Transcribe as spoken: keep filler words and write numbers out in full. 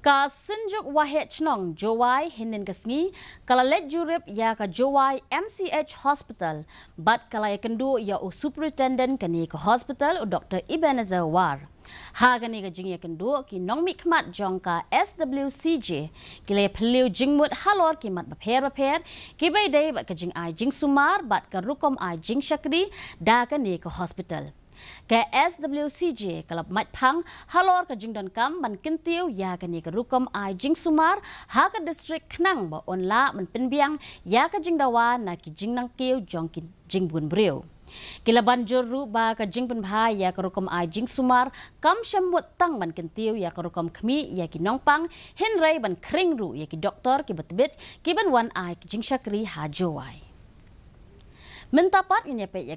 Ka Synjuk Waheh Chnong Jowai hynnin ka sngi ka la leit jurip ïa ka Jowai M C H Hospital bad ka la ïakynduh ïa u Superintendent kane ka hospital, u Doktor Ebenezer War. Ha kane ka jingïakynduh, ki nongmihkhmat jong ka S W C J ki la phylliew jingmut halor ki mat bapher bapher kiba ïadei bad ka jingai jingsumar bad ka rukom ai jingshakri da kane ka hospital. Ka S W C J ka la mait phang halor ka jingdonkam ban kyntiew ïa kane ka rukom ai jingsumar ha ka distrik khnang ba yn lah ban pynbiang ïa ka jingdawa na ki jingnangkiew jong ki jingbun briew. Ki la ban jur ruh ba ka jingpynbha ïa ka rukom ai jingsumar kam shym mut tang ban kyntiew ïa ka rukom khmih ïa ki nongpang, hynrei ban khring ruh ïa ki doktor kiba tbit kiban wan ai jingshakri ha Jowai. Mynta pat ngin ïa peit ïa